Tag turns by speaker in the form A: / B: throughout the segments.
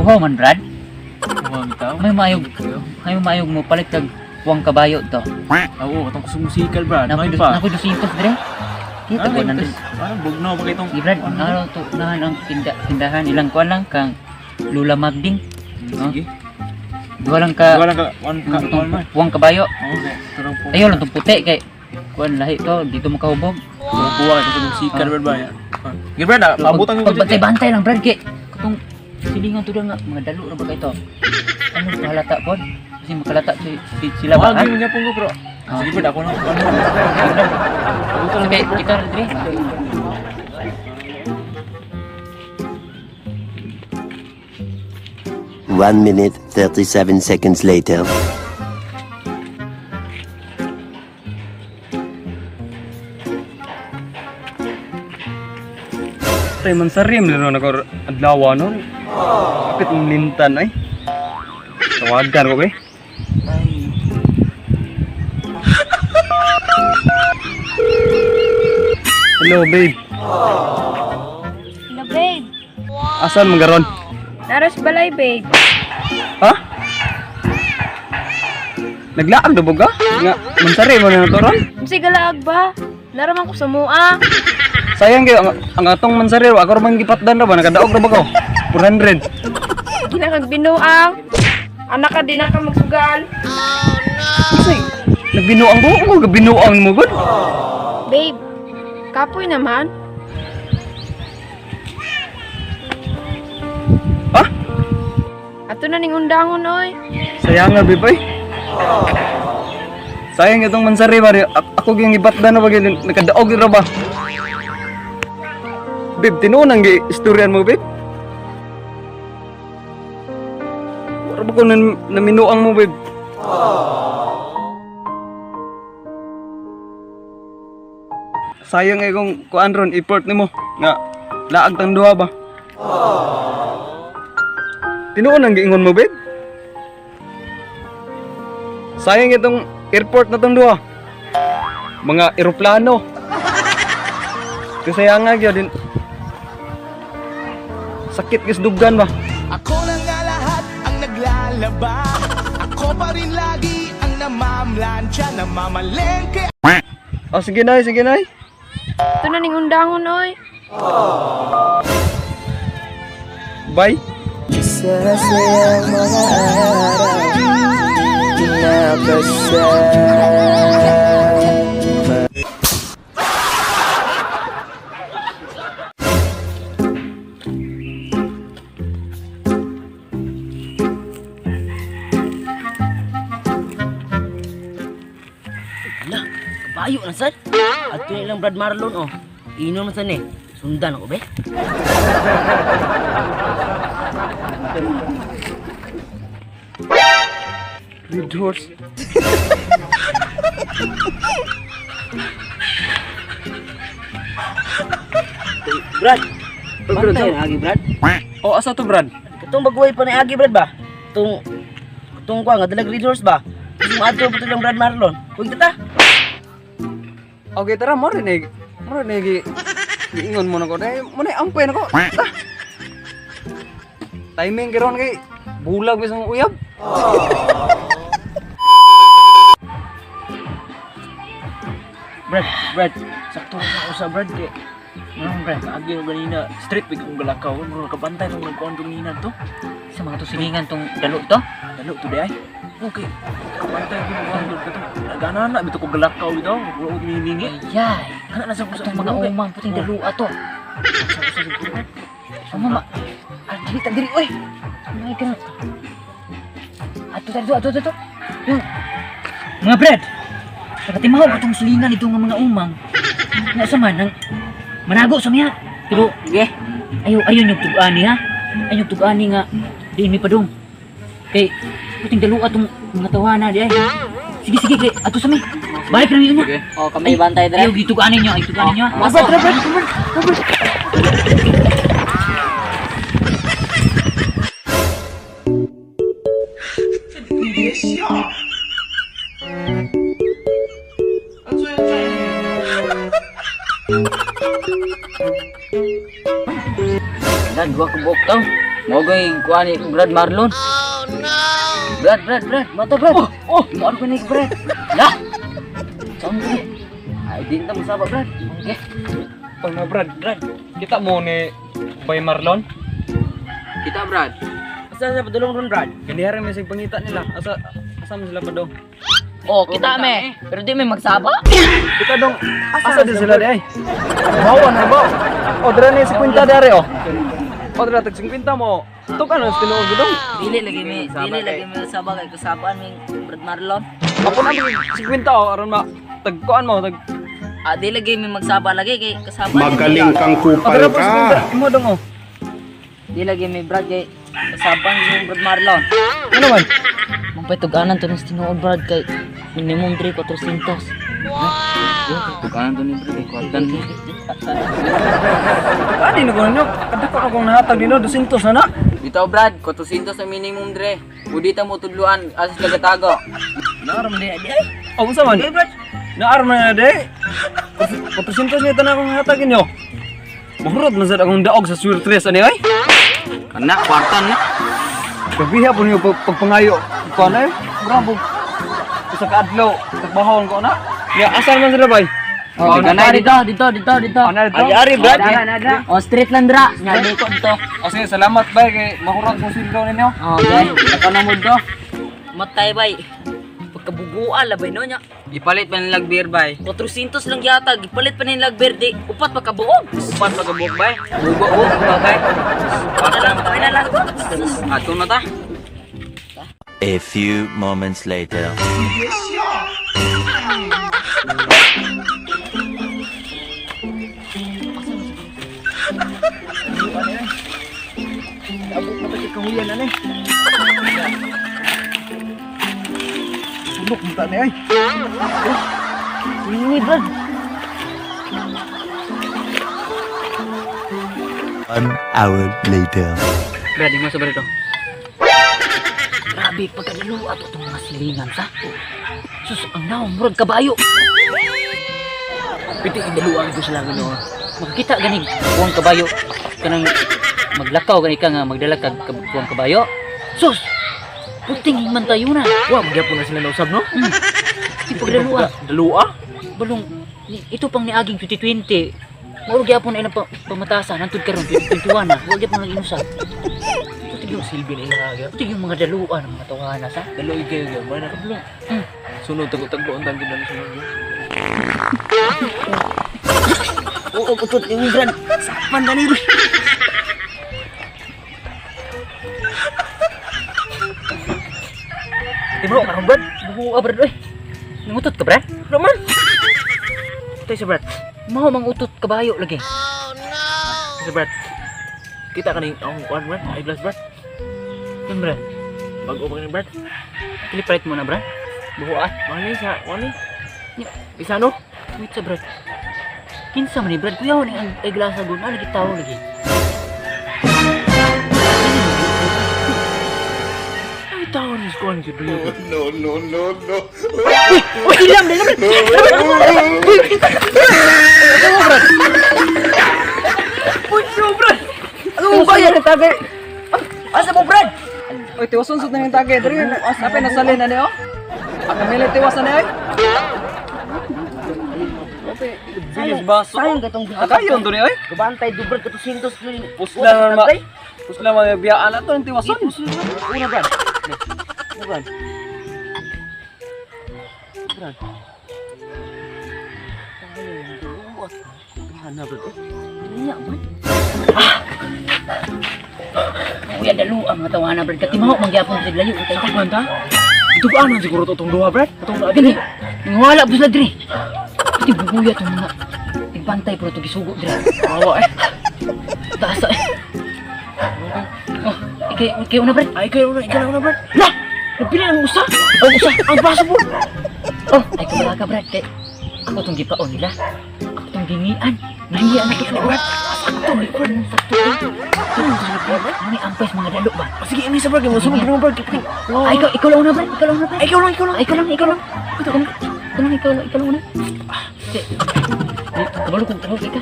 A: Uhaw man, Brad.
B: Uhaw bitaw.
A: May maayog. May maayog mo palit kag puwang kabayo to.
B: Oo, katong kusog musikal, Brad.
A: Nakoy
B: May pa.
A: nakoy 200 dire. Kita ko nan.
B: Ah, bugnaw pa kay tong.
A: Di Brad, ano to unahan ang tindahan ilang kuan lang kang Lula Magding.
B: Sige.
A: Duha lang ka
B: Duha lang ka, one ka,
A: itong
B: one man.
A: puwang kabayo.
B: Okay, turong po.
A: Ayaw lang tong puti kay kuan lahi to dito makahubog.
B: Turong kuha kay kusog musikal, Brad ba? Sige, Brad, ah, pabutan ko
A: Pagbantay bantay lang Brad kay katong silingan to nga mga dalo ra ba kay to. Ano mahalata pod? Kasi makalata sila ba?
B: Wag mo gyapon ko, bro.
A: Ah.
B: Sige, Brad, ako lang. Ano? Pabutan lang.
A: Kay kita ra dire.
C: One minute, 37 seconds later.
D: Tay man sa rim laro na ko adlaw no. Kapit mong lintan ay. Tawagan ko be. Hello babe.
E: Hello, babe.
D: Asan man garon?
E: Naras balay, babe.
D: Ha? Naglaag na ba ka? Nga mansari mo na to ron?
E: Unsay galaag ba? Naraman ko sa mua.
D: Sayang kayo ang atong mansari ako ra man gipatdan ra ba nakadaog ra ba ko? 400.
E: Ginakag binuang. Anak ka, di na ka magsugal.
D: Kasi nagbinuang ko, ko gabinuang mo gud.
E: Babe, kapoy naman.
D: Ha?
E: Ato na ning undangon, oy.
D: Sayang nga, babe, ay. Sayang itong mansari, pare. Ako yung ibatda na bagay, nakadaog ra ba? Babe, tinuon ang istoryan mo, babe. Wala ba ko naminuang mo, babe? Sayang eh kung kuan ron, effort nimo nga laag tang duha ba? Tinuon ang giingon mo, babe? Sayang itong airport na tong duha. Mga eroplano. Kasi nga gyud din. Sakit gis duggan ba?
F: Ako na nga lahat ang naglalaba. Ako pa rin lagi ang namamlansya, namamalengke.
D: Oh, sige nay, sige nay.
E: Ato na ning undangon, oy.
D: Bye.
G: Ala, kabayo na sad. Ato na ilang Brad Marlon oh. Inom man sad ni. Sundan ako be.
D: Red horse.
G: Brad.
D: Oh, Brad,
G: Bantay na agi Brad.
D: Oh, asa to, Brad?
G: Katong baguhay pa ni agi Brad ba? Tung tung kuha nga dalag Red Horse ba? Kasi adto pa lang Brad Marlon. Kuy tata.
D: Okay, tara mo rin eh. Mo rin eh giingon mo na ko. Dahil mo na ampoy na ko. Ta. Timing karon kay bulag bisang uyab.
B: Brad, Brad, sakto na ako sa Brad kay.
A: Ano Brad?
B: Agi ko ganina, street big akong galakaw, murag nakabantay tong nagkuan ganina to.
A: Sa mga to silingan tong dalo to.
B: Dalo to di ay. Okay. Kabantay ko nagkuan to to. Nagana bitaw ko galakaw bitaw, wala ko miningi.
A: Ayay.
B: Kana na sa ko sa
A: Atong mga umang puting dalo ato.
B: Sa siguro.
A: Ano ma? Ah, dili ta diri oy. May ka. Ato ato ato ato. Yung mga Brad. Pagkatimahog atong silingan ito nga mga umang. Nga sa man nang manago sa miya. Pero
G: Sige.
A: ayo ayo yung tug-ani ha. Ayo tug-ani nga diin mi padung. Kay puting dalo atong mga tawana di ay. Sige sige kay ato sa mi. Balik na niyo.
G: Oh, kami bantay
A: Ayo gitug-ani nyo, ay tug-ani nyo.
G: Asa tara Brad? Brad, duha ka buok tong.
A: Mo gay kuan ni Brad Marlon. Oh no. Brad, Brad, Brad, mata Brad. Oh, oh, mo ano ni Brad. Lah. Saan ko? Ay, di ta musaba Brad. Okay.
D: Oy, mga brad, brad. Kita mo ni Bay Marlon?
B: Kita Brad.
G: Asa sa padulong ron Brad?
D: Ganihara may sig pangita nila. Asa asa man sila padong?
A: Oh, kita me. Pero di me magsaba.
D: Kita dong. Asa din sila di ay? Bawa na ba? O dira ni 50 dere oh. O dira tag 50 mo. Tuk ano sa tinuod dong?
A: Dili lagi mi, dili lagi mi saba kay kasabaan mi Brad Marlon.
D: Ako na 50 oh aron ma tagkuan mo tag.
A: Ah, di lagi mi magsaba lagi kay kasabaan.
H: Magaling kang
D: O
H: kupal
D: dira po
H: ka.
D: 50 imo dong oh.
A: Di lagi mi Brad kay kasabaan mi Brad Marlon.
D: Ano man?
A: Magpatuganan to ng tinuod Brad kay minimum 3 400.
B: Tuganan to ni Brad eh. Kwartan.
D: Ani na ko ninyo. Kadako na kong nahatag dino 200 na na.
B: Dito Brad, 400 sa minimum dre. Udi ta mo tudluan asa sila gatago.
G: Naaram di ay.
D: O unsa man? Naaram na na di. 400 ni tanan akong nahatag ninyo. Mahurot man sad akong daog sa swertres ani ay.
B: Kana kwartan na.
D: Gabiha po niyo pagpangayo. Kuan ay. Bravo. Usa ka adlaw tagbahon ko na. Ya asa man sila bay?
A: Oh, dito, dito, dito, dito.
D: Ana dito.
G: Ari ari Brad.
A: Oh, street lang dra. Nya ko dito.
D: O sige, salamat bay kay mahurot kong sweldo ninyo.
A: Oh, okay. Naka na mo do. Matay bay. Pagkabuguan labay no nya.
B: Ipalit pa nilag beer bay.
A: 400 lang yata, gipalit pa nilag berde. Upat pa kabuog.
B: Upat pa kabuok bay. Bugo oh, bagay.
A: Ano lang, kami na lang.
B: Ato na ta.
C: A few moments later.
D: Abot na kay kahuyan ani. Sulok mo ta ni ay.
A: Ni Brad.
C: 1 hour later.
B: Brad, di mo sa to.
A: Grabe pagkadalo ato itong mga silingan sa. Sus, ang naong murag kabayo.
B: Piti idaluan ko sila gano.
A: Makakita ganing kuwang kabayo kanang maglakaw gani ka nga magdala kag kuwang kabayo. Sus! Puting man tayo na.
B: Wa magyapon na sila nausab no?
A: Di pagdalua.
B: Dalua?
A: Balong ito pang niaging 2020. Mao gyapon na ilang pamatasan hantod karon 2021 na. Wa gyapon nang inusab. Puting yung
B: Silbi na ila aga.
A: puting yung mga daluan ng mga tawana sa.
B: Daloy kayo gamay na.
A: Balong.
B: Sunod tagbo-tagbo ang tanggi na sunod.
G: Oo, utot yung Brad. Sapan gani bro.
A: Di bro, karon Brad. Buha Brad oy. Nangutot ka Brad?
B: Roman. Tay sa Brad.
A: Mao mang utot kabayo lagi.
B: Sa Brad. Kita ka ning ang kuan Brad, eyeglass Brad.
A: Yun Brad.
B: Bago pa ni Brad.
A: Pilipalit mo na Brad. Buha.
B: Mali sa wani. Isa no?
A: Wait sa Brad. Kinsa man ni Brad? Kuya ni ang eyeglass gun. Ano lagi tao lagi?
B: Ay tawon ni kuan gyud dulu.
H: No, no, no, no.
A: Uy, ilam na Brad.
G: Ano ba yan tagay? Asa mo Brad?
D: Oy, tiwason sud na yung tagay diri. Napay nasalin ani oh. Ang mili tiwasan ni ay. Bilis baso.
G: Sayang katong
D: Akayon to ni ay.
G: Gabantay do Brad 400 ni.
D: Pusla na ma. Pusla mga biyaan na to yung tiwason.
G: Una Brad. Una Brad. Brad. Ano Brad?
A: Niya man. Kuya dalu ang mga tawana Brad. Katimaho man gyapon sa layo kay ta.
B: Man ta? Itugaan man siguro to tong duha Brad. Atong naa
A: Dili. Wala po sila diri. Pati bubuya tong mga tigbantay pero to gisugo diri.
B: Kawawa eh.
A: Taas eh. Oh, ikay ikay una Brad.
B: Ay kayo una, ikaw na una Brad.
A: Lah! Nagpili ang usa. Ang usa, ang baso po. Oh, ay kumala ka Brad kay ako tong gipaon nila. Ako tong gingian. Nahiya na to sila Brad. Sakto ni Brad, sakto. Mani ampes mga dalo ba?
B: Sige, ini sa Brad, mo sunod mo Brad.
A: Ay, ikaw, ikaw lang una, Brad. Ikaw lang una, Brad.
B: Ay, ikaw lang, ikaw lang.
A: Ay, ikaw lang, ikaw lang. Ikaw lang, ikaw lang, ikaw lang, ikaw lang una. Ah, sige. Kabalo kong kabalo ka.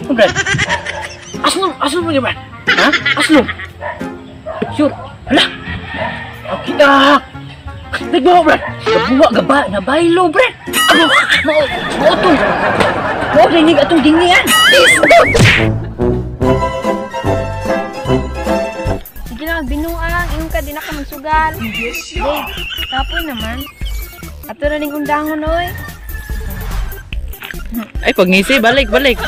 A: Brad.
B: Aslom mo Brad? Ha? Aslom.
A: Sure. Hala.
B: Okay na. Nagbawa, Brad.
A: Gabuwa gaba na baylo, Brad. Abo, mao mao to. Mao dinig atong dingian.
E: Sige na, binuang. Ingon ka, di na ka magsugal. Babe, kapoy naman. Ato na ning undangon, oy.
G: Ay, pagngisi, balik, balik.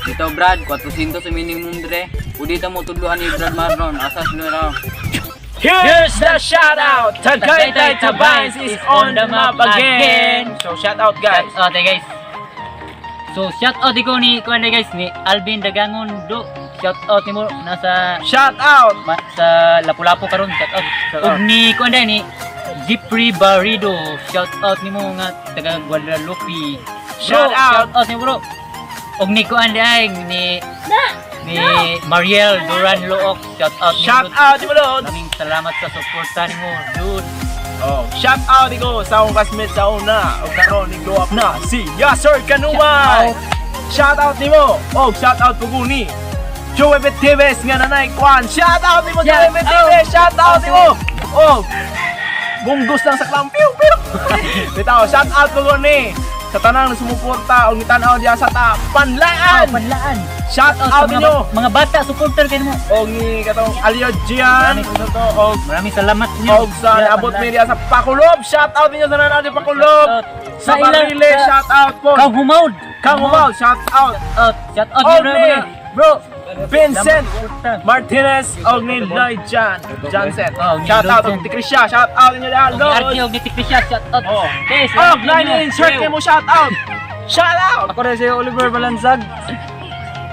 G: Dito, Brad, 400 sa minimum dre. Pwede ta mo tudloan ni Brad Marlon. Asas nyo raw.
B: Here's the shout out. Tagaytay Tabans is on the map again. So shout out, guys.
A: Shout out eh, guys. So shout out ko ni kuan eh, guys ni Alvin Dagangon do. Shout out nimo nasa
B: Shout out.
A: sa Lapu-Lapu karon, shout out.
B: Shout
A: Ug
B: out.
A: ni kuan ni Jeffrey Barrido, shout out nimo nga taga Guadalupe. Bro,
B: Shout out.
A: Shout out nimo, bro. Ug ni kuan day ni Mariel Duran Look, shout out nimo,
B: Shout
A: dude.
B: out mo Lord.
A: Maraming salamat sa suporta nimo, dude.
B: Oh, shout out ko sa akong classmate sa una. Og karon ni glow up na si Yasser Kanumay. Shout out nimo. Og shout out po ni Joey Betives nga nanay kwan. Shout out nimo, Joey
A: Shout
B: Betives. Shout out nimo. Oh. Bunggos lang sa clown. Piu piu. Bitaw, shout out po ni sa tanang na sumuporta og nitan-aw diya sa ta Panlaan.
A: Oh, Panlaan.
B: Shout
A: Out
B: out
A: sa mga,
B: ninyo.
A: mga bata supporter kayo mo.
B: Og ni katong Alio Gian sa to og
A: Maraming salamat niyo.
B: Og sa naabot mi diya sa Pakulob, shout out ninyo sa nanaabot sa Pakulob. Sa Barile, shout out po.
A: Kang Humaud.
B: Kang Humaud, shout out.
A: Out. Shout out
B: Og
A: nyo,
B: ni
A: mga bro.
B: Vincent Martinez og ni Lloyd Jan Johnson.
A: Oh, ni
B: Shout
A: Lloyd
B: out
A: Jan.
B: og Tikrisha, shout out ninyo diha.
A: Og ni Artie og ni Tikrisha, shout out.
B: Oh.
A: Guys,
B: Og
A: salamat
B: nine
A: ninyo.
B: insert kay mo shout out. Shout out.
D: Ako rin si Oliver Balanzag.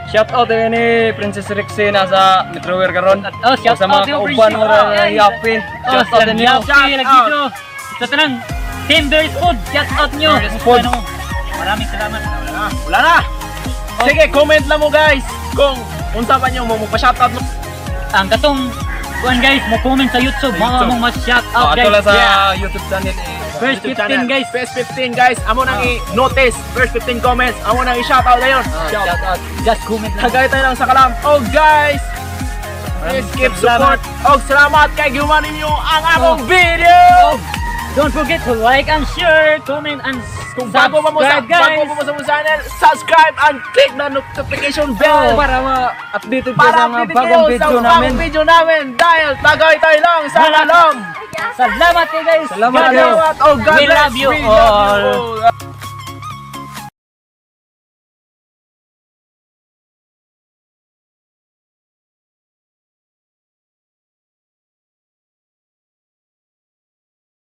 D: Shout out eh ni Princess Rixie nasa Metrowear karon.
A: Oh, shout
D: Sa
A: out
D: mga
A: yung
D: kauban
A: Princess.
D: mo ra
A: Ay.
D: Yapi.
A: Oh,
D: Shout out
A: sa
D: ninyo.
A: Yapi,
B: Shout
A: lagi
B: out.
A: dito. Sa tanang Team Berries Food, shout out nyo.
D: Berries Food.
A: Ano, maraming salamat.
B: Wala na. Sige, comment lang mo guys kung unsa pa nyo mo pa-shout out mo.
A: Ang katong kuan guys, mo comment sa YouTube,
D: Sa
A: mga
D: YouTube.
A: mong mas shout
D: Oh,
A: out
D: ato
A: guys.
D: lang sa
B: Yeah.
D: YouTube channel eh.
A: First
B: YouTube
A: 15
B: channel.
A: guys.
B: First 15 guys, amo nang i-notice. First 15 comments, amo nang i-shout out dayon.
A: Oh, shout out. Just comment lang.
B: Tagaytay lang sa kalam. Oh guys, please keep support. Og salamat kay gihuman ninyo ang among video.
A: Don't forget to like and share, comment and
B: Kung bago pa mo sa
A: subscribe, guys.
B: bago pa mo sa among channel, subscribe and click the notification bell
D: Para ma-updated kayo
B: para
D: sa mga
B: updated
D: bagong
B: kayo sa
D: video
B: bagong
D: namin.
B: video namin dahil Tagaytay lang sa kalam.
A: Salamat kayo guys.
D: Salamat
A: God
D: kayo.
B: Salamat. Oh, God
A: We
B: bless.
A: love you
B: We love you
A: all.
B: all.